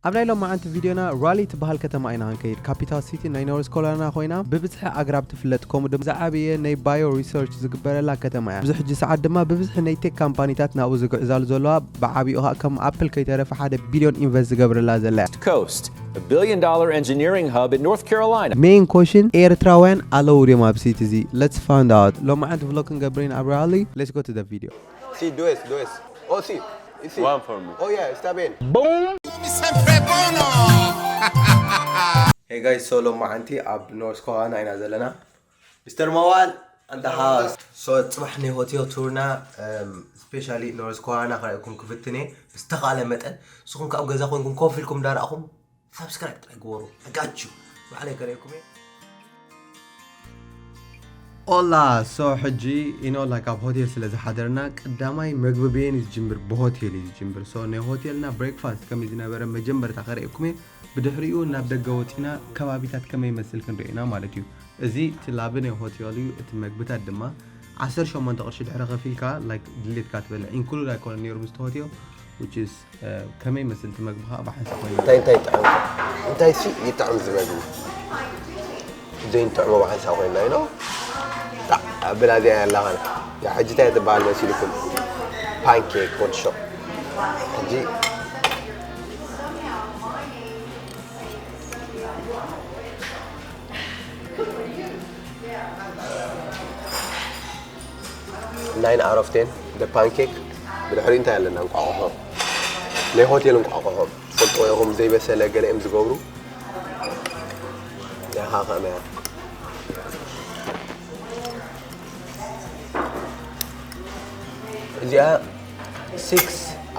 ኣብ ናይ ሎማዓንቲ ቪድዮና ራሊ ትበሃል ከተማ ኢና ክንከይድ። ካፒታል ሲቲ ናይ ኖርዝ ኮሮላይና ኮይና ብብዝሒ ኣግራብ ትፍለጥ፣ ከምኡ ድማ ዝዓበየ ናይ ባዮ ሪሰርች ዝግበረላ ከተማ እያ። ኣብዚ ሕጂ ሰዓት ድማ ብብዝሒ ናይ ቴክ ካምፓኒታት ናብኡ ዝግዕዛሉ ዘለዋ፣ ብዓቢኡ ከዓ ከም ኣፕል ከይተረፈ ሓደ ቢልዮን ኢንቨስት ዝገብረላ ዘላ እያ። Coast, a billion dollar engineering hub in North Carolina. ሜን ኮሽን ኤርትራውያን ኣለዉ ድዮም ኣብ ሲቲ እዚ? Let's find out። ሎማዓንቲ ቭሎግ ክንገብር ኢና ኣብ ራሊ። Let's go to the video. Si, due, due. Oh, si. Si. One for me. Oh, yeah, sta bene. Hey guys, so ሎማዓንቲ ኣብ ኖርዝ ኮሮላይና ኢና ዘለና። ሚስተር መዋል ኣንተ ሃስ። So ጽባሕ ናይ ሆቴል ቱርና፣ ስፔሻሊ ኖርዝ ኮሮላይና ክረእኩም ክፍትን እየ ብዝተኻለ መጠን። ንስኹም ከኣ ኣብ ገዛ ኮንኩም ኮፍ ኢልኩም እንዳረኣኹም ሳብስክራይብ ጥራይ ግበሩ። ኣጋችሁ ባዕለይ ከርእየኩም እየ። ኦላ። So ሕጂ ኢኖ ላይክ ኣብ ሆቴል ስለ ዝሓደርና ቀዳማይ መግቢ በየን እዩ ዝጅምር? ብሆቴል እዩ ዝጅምር። So ናይ ሆቴልና ብሬክፋስት ከመይ ዝነበረ መጀመርታ ከርእየኩም እየ። ብድሕሪኡ ናብ ደገ ወፂና ከባቢታት ከመይ ይመስል ክንርኢ ኢና ማለት እዩ። እዚ እቲ ላቢ ናይ ሆቴል እዩ። እቲ መግብታት ድማ ዓሰርተ ሸሞንተ ቅርሺ ድሕሪ ከፊልካ ላይክ ድሌትካ ትበልዕ። ኢንክሉድ ኣይኮነን ነይሩ ምስቲ ሆቴል፣ which is ከመይ ይመስል እቲ መግቢ ከዓ ብሓንሳእ ኮይኑ እንታይ እንታይ ይጥዕም? እንታይ ሲ ይጥዕም እዚ መግቢ? ዘይንጥዕሞ ብሓንሳእ ኮይንና ኢና። ጣዕ ኣብላ እዚኣ እያ ኣላኻና። ያ ሕጂ እንታይ ትበሃል መሲልኩም? ፓንኬክ ወዲ ሾቕ። ሕጂ nine out of ten the pancake። ብድሕሪ እንታይ ኣለና? እንቋቑሖ፣ ናይ ሆቴል እንቋቑሖ ትፈልጥዎ ኢኹም፣ ዘይበሰለ ገለ እዮም ዝገብሩ። ያኻ ከመያ እዚኣ six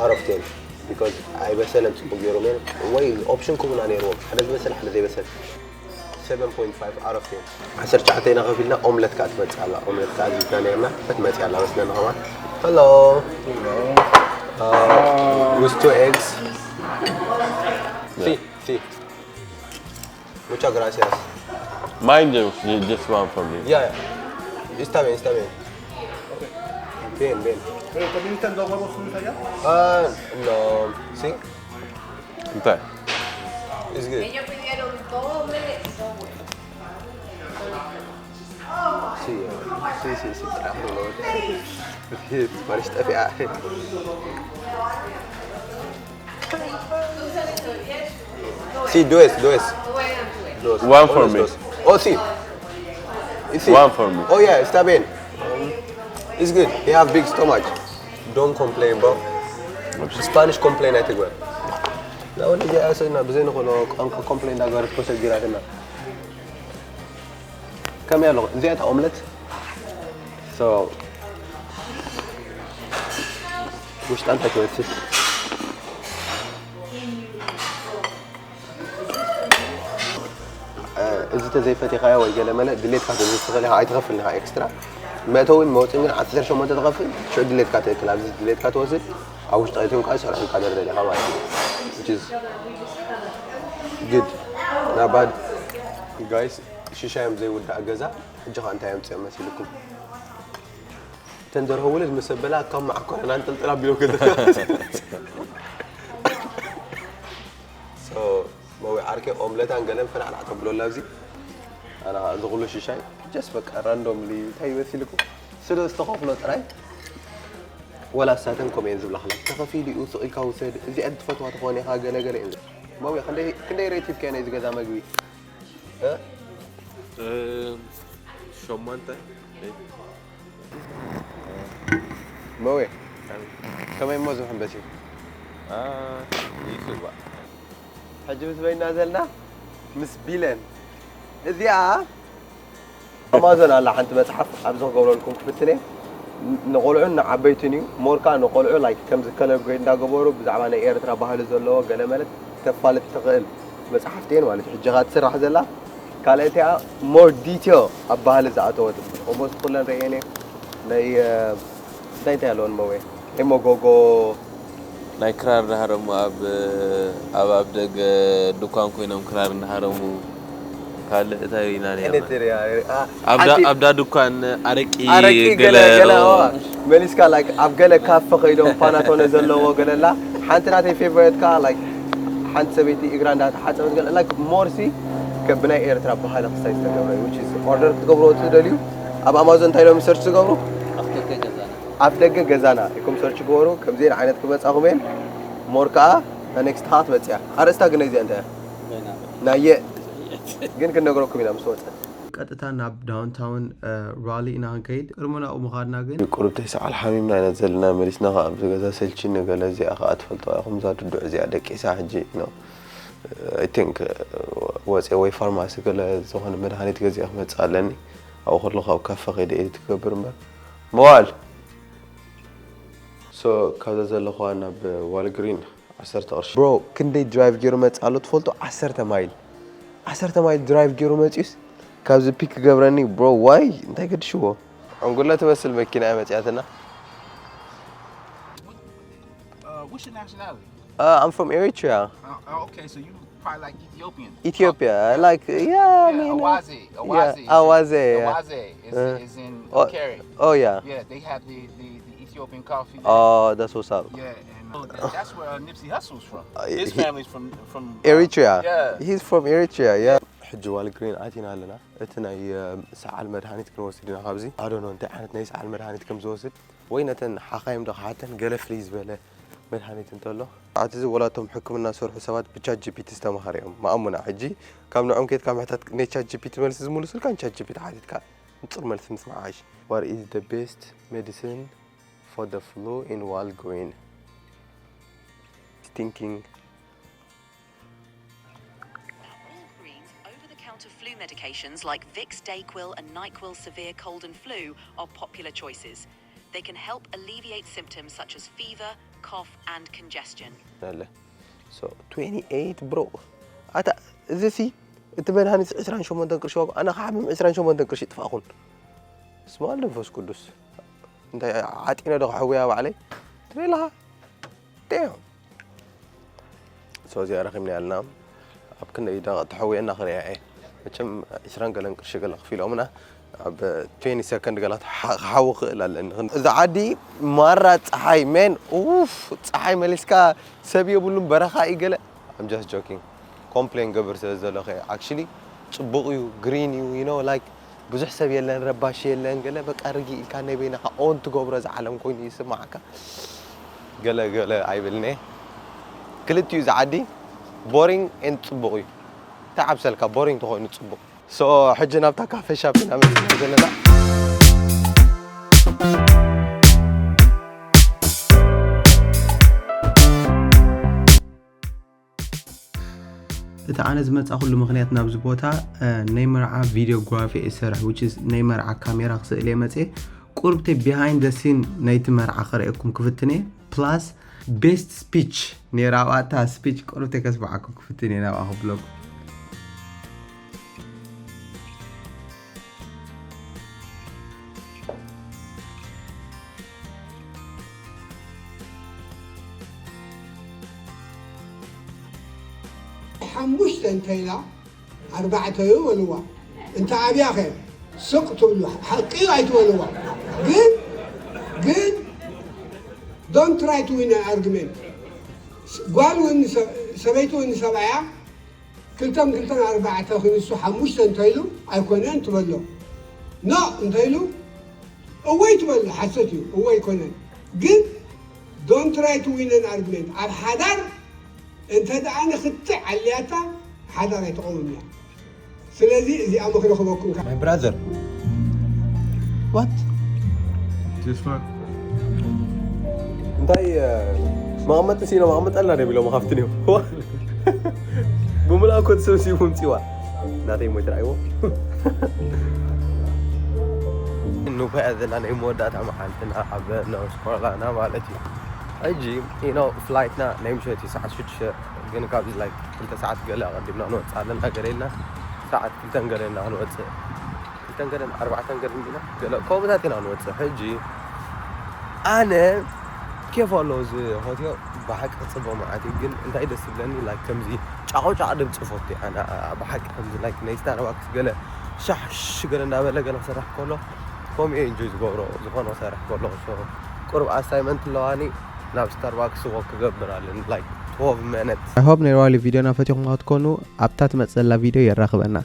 out of ten because ኣይበሰለን ጽቡቅ ገይሮም እዮም ወይ ኦፕሽን ክቡና ነይርዎም ሓደ ዝበሰለ ሓደ ዘይበሰለ seven point five out of ten ዓሰርተ ትሽዓተ ኢና ከፊልና ኦምለት ከዓ ትመፅእ ኣላ ኦምለት ከዓ ዝብና ነርና ክትመፅእ ኣላ መስለኒ ከማን hello with two eggs si si muchas gracias Mine just one for me. Ya, ya. Está bien, está bien. Bien, bien. ¿Pero también están dos huevos sueltos allá? Ah, no. ¿Sí? እንታይ It's good. Ellos pidieron doble y dos huevos. Sí, sí, sí, sí. Trajo, ¿no? Parece que Sí, dos, dos. Dos. One for Unos me. Dos. Oh, sí. Y sí. One for me. Oh, yeah, está bien. Um, it's good. You have big stomach. Don't complain, bro. Spanish complain, I think, well. No, no, no, no, no, no, complain that got to get out of ከመይ ኣሎ እዚኣ እታ ኦምለት ውሽጣ እንታይ ትመስል እዚ ተዘይፈቲኻዮ ወይ ገለ መለ ድሌትካ ተዘይትኽእል ኢኻ ኣይትኸፍልን ኢኻ ኤክስትራ መእተውን መውፅእን ግን ዓሰርተ ሸሞንተ ትኸፍል ሽዑ ድሌትካ ትእክል ኣብዚ ድሌትካ ትወስድ ኣብ ውሽጢ ኣእትዮም ከዓ ይሰርሑልካ ደርደር ኢኻ ማለት እዩ which is good not bad guys ሽሻዮም ዘይውዳእ ገዛ ሕጂ ከዓ እንታይ ኣምፅኦም መሲልኩም እተን ደርሆ ውልድ ምስ ኣበላ ካብ መዓኮረን ኣንጠልጥላ ኣቢሎ ገዛ መዊ ዓርከይ ኦምለታን ገለን ፈናዕናዕ ተብሎላ ኣብዚ ኣነ እዚ ኩሉ ሽሻይ ጀስ በቃ ራንዶምሊ እንታይ ይመስልኩም ስለ ዝተኸፍሎ ጥራይ ወላ እሳተን ከምኡ እየን ዝብላኽላ ተኸፊሉ እዩ ስቕ ኢልካ ውሰድ እዚኣ ትፈትዋ ተኾነ ኢኻ ገለገለ እየን መዊ ክንደይ ሬቲቭ ከየነ እዚ ገዛ መግቢ ሸሞንተ መዌ ከመይ እሞ ዝምሕንበሲ ይስዋእ ሕጂ ምስ በይና ዘለና ምስ ቢለን እዚኣ ኣማዞን ኣላ ሓንቲ መፅሓፍ ኣብዚ ክገብረልኩም ክፍትን እየ ንቆልዑን ንዓበይትን እዩ ሞርካ ንቆልዑ ላይክ ከምዚ ከለር ግሬድ እንዳገበሩ ብዛዕባ ናይ ኤርትራ ባህሊ ዘለዎ ገለ መለት ተፋልጥ ትኽእል መፅሓፍቲ እየን ማለት እዩ ሕጂ ኻ ትስራሕ ዘላ ካልኣይ እቲኣ ሞር ዲቴል ኣብ ባህሊ ዝኣተወት ኦልሞስት ኩለን ርእየን እየ ናይ እንታይ እንታይ ኣለወን መወ ናይ መጎጎ ናይ ክራር እንዳሃረሙ ኣብ ኣብ ኣብ ደገ ድኳን ኮይኖም ክራር እንዳሃረሙ ካልእ እንታይ ኢና ነርና ኣብ ዳ ድኳን ኣረቂ ገለ መሊስካ ላይክ ኣብ ገለ ካፈ ከይዶም ፓናቶነ ዘለዎ ገለላ ሓንቲ ናተይ ፌቨሬት ከኣ ላይክ ሓንቲ ሰበይቲ እግራ እንዳተሓፀበት ገለ like more ሲ ከም ብናይ ኤርትራ ባህሊ ክሳይ ዝተገብረ እዩ። Which is order ክትገብርዎ ትደልዩ ኣብ ኣማዞን እንታይ ኢሎም search ዝገብሩ? ኣፍደገ ገዛና ኣፍደገ ገዛና ኢልኩም search ግበሩ። ከምዚአን ዓይነት ክመፃኹም እየን። More ከዓ next ኻ ክትመፅያ። ኣርእስታ ግን እዚኣ እንታይ እያ? ኮይና ናየ ግን ክንነግረኩም ኢና ምስ ወፀ። ቀጥታ ናብ downtown Raleigh ኢና ክንከይድ። ቅድሚ ናብኡ ምኻድና ግን ቁሩብ ተይሰዓል ሓሚምና ኢና ዘለና መሊስና ከዓ ኣብዚ ገዛ ሰልችኒ ገለ እዚኣ ከዓ ትፈልጥዋ ኢኹም እዛ ድዱዕ እዚኣ ደቂሳ ሕጂ ነው I think ወፂአ ወይ ፋርማሲ ገለ ዝኾነ መድሃኒት ገዚአ ክመፅእ ኣለኒ ኣብኡ ከለኹ ኣብ ካፈ ከይደ ኤዲት ክገብር እምበር መዋል so ካብዛ ዘለኹዋ ናብ ዋልግሪን ዓሰርተ ቅርሺ bro ክንደይ drive ገይሩ መፅእ ኣሎ ትፈልጡ ዓሰርተ ማይል ዓሰርተ ማይል drive ገይሩ መፅኡስ ካብዚ pick ክገብረኒ bro why እንታይ ገድሽዎ ዕንጉለ ትመስል መኪና እያ መፅያትና Uh, what's your nationality? Uh, I'm from Eritrea. Uh, uh, okay, so you probably like Ethiopian. Ethiopia. Like, yeah, I Yeah, mean, Awaze. yeah, Awaze. Awaze, yeah. Awaze is, Uh, is in oh, Kerry. Oh, yeah. Yeah, they have the, the, the Ethiopian coffee. Oh, that's what's up. Yeah, and uh, that- that's where uh, Nipsey Hussle's from. Uh, His he- family's from from Eritrea. Yeah. He's from Eritrea, yeah. ሕጂ ዋልግሪን ኣቲና ኣለና እቲ ናይ ሰዓል መድሃኒት ክንወስድ ኢና ካብዚ ኣዶኖ እንታይ ዓይነት ናይ ሰዓል መድሃኒት ከም ዝወስድ ወይ ነተን ሓኻይም ዶ ክሓተን ገለ ፍልይ ዝበለ መድሃኒት እንተሎ ኣቲ እዚ ወላቶም ሕክምና ዝሰርሑ ሰባት ብቻት ጂፒቲ ዝተማሃሩ እዮም መኣሙና ሕጂ ካብ ንዖም ኬድካ ምሕታት ናይ ቻት ጂፒቲ መልሲ ዝምልሱልካ ንቻት ጂፒቲ ሓቲትካ ንፁር መልሲ ምስማዓሽ What is the best medicine for the flu in Walgreen? Stinking Walgreens over the counter flu medications like Vicks, Dayquil, and NyQuil Severe Cold and Flu are popular choices. They can help alleviate symptoms such as fever, cough, and congestion. ኣለ so twenty eight bro ኣታ እዚ ሲ እቲ መድሃኒት ዕስራን ሸሞንተን ቅርሺ ዋጋ ኣነ ክሓምም ዕስራን ሸሞንተን ቅርሺ ይጥፋእኹን ስማ መንፈስ ቅዱስ እንታይ ዓጢነ ዶ ክሕውያ ባዕለይ ትብል ኣለኻ damn so እዚኣ ረኺብና ያልና ኣብ ክንደይ ደቂ ተሕውየና ክሪኣ እየ መቸም ዕስራን ገለን ቅርሺ ገለ ክፊሎምና ኣብ twenty second ገላ ክሓዊ ክእል ኣለኒ እዚ ዓዲ ማራ ፀሓይ man ኡፍ ፀሓይ መሊስካ ሰብ የብሉን በረኻ እዩ ገለ I'm just joking complain ገብር ስለ ዘለኹ actually ፅቡቕ እዩ green እዩ you know like ብዙሕ ሰብ የለን ረባሺ የለን ገለ በቃ ርጊ ኢልካ ናይ በይነኻ own ትገብሮ እዚ ዓለም ኮይኑ ይስማዓካ ገለ ገለ ኣይብልኒ ክልቲኡ እዚ ዓዲ boring and ፅቡቕ እዩ እንታይ ዓብሰልካ boring ተኾይኑ ፅቡቕ so ሕጂ ናብታ ካፈ ሻፕ ኢና መፅና ዘለና እቲ ኣነ ዝመፃእኩሉ ምኽንያት ናብዚ ቦታ ናይ መርዓ ቪድዮግራፊ እየ ዝሰርሕ which is ናይ መርዓ ካሜራ ክስእል እየ መፅየ ቁርብቲ behind the scene ናይቲ መርዓ ክርእየኩም ክፍትን እየ plus best speech ነይራ ኣብኣታ speech ቁርብቲ ከስምዓኩም ክፍትን እየ ናብኣ ክብለኩም ሓሙሽተ እንተኢላ ኣርባዕተ እዩ በልዋ እንተ ኣብያ ኸ ስቕ ትብሉ ሓቂ እዩ ኣይትበልዋ ግን ግን don't try to win an argument ጓል እውን ሰበይቲ እውን ሰብኣያ ክልተን ክልተን ኣርባዕተ ክንሱ ሓሙሽተ እንተኢሉ ኣይኮነን ትበሎ no እንተኢሉ እወ ይትበል ሓሰት እዩ እወ ኣይኮነን ግን don't try to win an argument ኣብ ሓዳር እንተ ደኣ ንክትዕ ኣልያታ ሓዳር ኣይትቐውም እያ ስለዚ እዚኣ ምኽሪ ክበኩም My brother What? Just fine. እንታይ መቐመጢ ሲኢኖም ኣቐምጠልና ደ ኢሎም ሃፍትን እዮም ብምልኣ ኮት ሰብ ሲቡ ምፅዋ ናተይ ሞ ትረኣይዎ ንኮያ ዘለና ናይ መወዳእታ መዓልትና ኣብ ኖርስ ካሮላይና ማለት እዩ ሕጂ ኢኖ ፍላይትና ናይ ምሸት እዩ ሰዓት ሽዱሽተ ግን ካብዚ ላይ ክልተ ሰዓት ገለ ኣቐዲምና ንወፅእ ኣለና ገለ ኢልና ሰዓት ክልተን ገለ ኢና ክንወፅእ ክልተን ገለን ኣርባዕተን ገለን ኢና ገለ ከምኡታት ኢና ንወፅእ ሕጂ ኣነ ኬፍ ኣለዎ እዚ ሆቴል ብሓቂ ክፅበ ማለት እዩ ግን እንታይ ደስ ዝብለኒ ላይክ ከምዚ ጫቆ ጫቅ ድምፂ ፈቱ ኣነ ብሓቂ ከምዚ ላይክ ናይ ስታርባክስ ገለ ሻሽ ገለ እናበለ ገለ ክሰርሕ ከሎ ከምኡ እየ ኢንጆይ ዝገብሮ ዝኾነ ክሰርሕ ከሎ ቁሩብ ኣሳይመንት ኣለዋኒ ናብ ስታርባክስ ወክ ክገብር ኣለኒ ላይክ Twelve minutes. I hope ነይርዋሊ ቪድዮና ፈቲኹም ክትኮኑ ኣብታ ትመፅእ ዘላ ቪድዮ የራኽበና።